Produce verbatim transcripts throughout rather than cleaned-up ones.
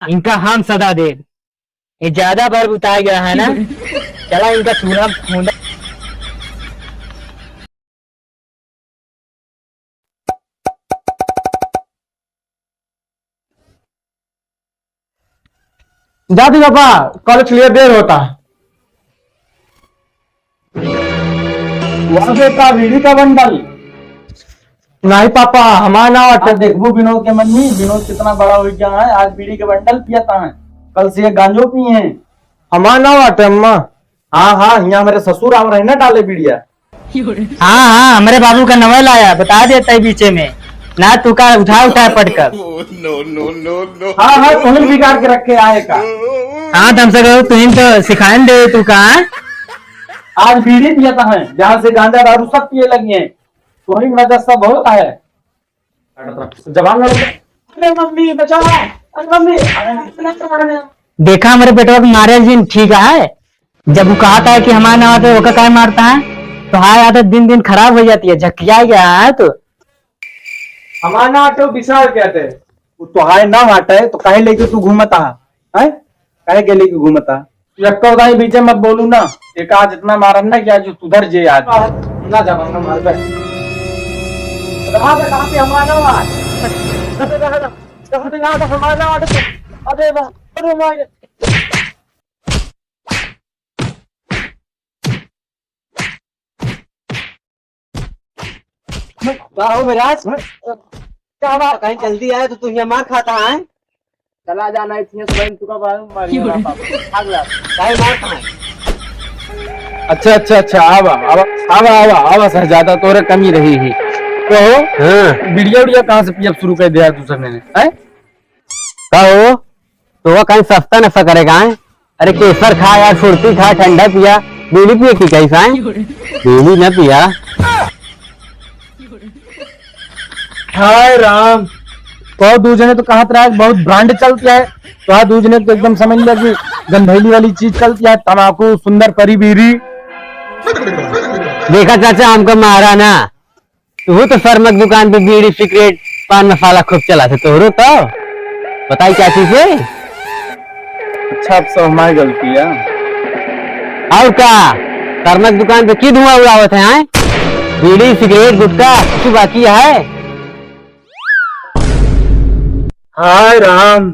इनका हम सजा देब। ये ज्यादा बार बुताया गया है ना। चला इनका चूल्हा फूंदा। जा दी पापा, कॉलेज के लिए देर होता। वाह बेटा, बीड़ी का बंडल। नहीं पापा, हमार ना बाटे। आज देखबू विनोद के मम्मी, विनोद कितना बड़ा हो गया है, आज बीड़ी के बंडल पियता है, कल से ये गांजो पिए हैं। हमार ना बाटे अम्मा। हाँ हाँ, यहाँ हमारे ससुर आव रहे ना डाले बीड़िया। हाँ हाँ, हमरे बाबू का नवा लाया, बता देता है बीचे में, ना तू का उठा उठा पटकर। हाँ हाँ, तुहिन बिगाड़ के रखे आए का। हाँ, तुमसे कहो, तुहिन तो सिखाइन दे तू का। आज बीड़ी पियता है, जहाँ से गांजा दारू सब पिए लगी हैं, तुहिन वजह सब होता है। जवान लड़का। अरे मम्मी बचाओ, अरे मम्मी, अरे इतना तो मारने। देखा हमरे बेटवा को मारे जिन ठीक है, जब वो कहता है कि हमारे ना आते ओका काहे मारता है, तो हाय आदत दिन दिन खराब हो जाती है, झकिया गया है तो। हमार ना आटे विशाल कहते, वो तो हाय ना आटे तो काहे लेके तू घूमता है, हैं? काहे के लेके घूमता? यक्का उदाई बीचे मत बोलू ना, एक आज इतना मारन ना कि आज सुधर जे आज। ना जवान मार बे। कहाँ पे, कहाँ पे हमारा आवाज? कहाँ पे, कहाँ पे, कहाँ पे हमारा आवाज? अरे वाह, अरे वाह। का हो विराज? का बात? कहीं जल्दी आए तो तू यहाँ मार खाता है? चला जाना है, इतने समय तुका बाहर मार गया बाप। भाग ला। काहे मार खाए? अच्छा, अच्छा, अच्छा, आवा, आवा, आवा, आवा, आवा, शहजादा, तोरे कमी रही ही। तो हाँ। बीड़िया उड़िया कहाँ से पियब शुरू कर दिया तू सबने, हैं? का हो? तो वह कहीं सस्ता नशा करेगा, हैं? अरे केसर खा यार, सुरती खा, ठंडा पिया, बीड़ी पिए की कैसा है? बीड़ी न पिया। हाय राम, तो दू जने तो कहत रहा है बहुत ब्रांड चलती है, तो हाँ दू जने तो एकदम समझ लिया कि गंधैली वाली चीज चलती है, तमाकू, सुंदर परी बीड़ी। देखा चाचा, हमको मारा ना, तू तो शर्मा की दुकान पे बीड़ी, सिगरेट, पान मसाला खूब चला थे, तोहरो तो बताई क्या चीज है? अच्छा, अब सब हमारी गलती है। और का? शर्मा की दुकान पे की धुआं उड़ावत है, हैं? बीड़ी, सिगरेट, गुटखा, कुछ बाकी है? हाय राम,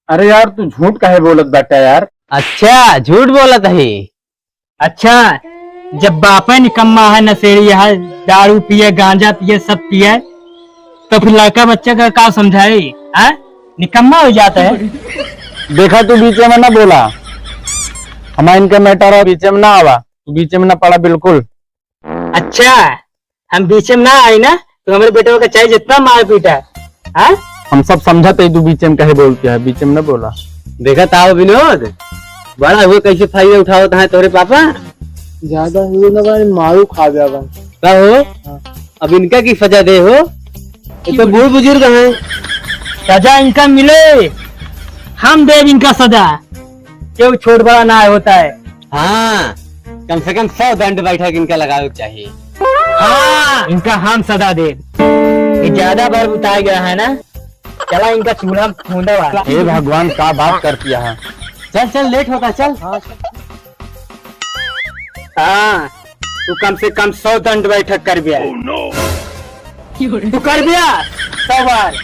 अरे यार, तू झूठ काहे बोलत बाटा यार? अच्छा, झूठ बोलत है। अच्छा, जब बापे निकम्मा है, नशेड़ी है, दारू पिए, गांजा पिए, सब पिए, तो फिर लड़का बच्चा का का समझाई, हैं? निकम्मा हो जाता है। देखा, तू बीचे में ना बोला, हमार इनका मैटर है, बीचे में ना आवा, तू बीचे में ना पड़ा बिल्कुल। अच्छा, हम बीचे में ना आई ना, तो हमरे बेटवा का चाहे जितना मार पीटा, हाँ? हम सब समझत है, तू बीचे में काहे बोलती है, बीचे में ना बोला। देखत आओ विनोद, बड़ा हुए कैसे फायदा उठावत है तोरे पापा। ज्यादा हुए ना भाई, मारू खा गया भाई। का हो? हाँ। अब इनका की सजा दे हो? ये तो बूढ़ बुजुर्ग हैं। सजा इनका मिले, हम देब इनका सजा। क्यों छोट बड़ा ना होता है। हाँ, कम से कम सौ दंड बैठक इनका लगावे के चाहिए। हाँ, इनका हम सजा देब। ये ज्यादा बार बुताया गया है ना, चला इनका चूल्हा फूंदा वाला। हे भगवान, का बात करती है। चल चल, लेट होता, चल। हाँ, तू कम से कम सौ दंड बैठक कर बिया। तू कर बिया सौ बार।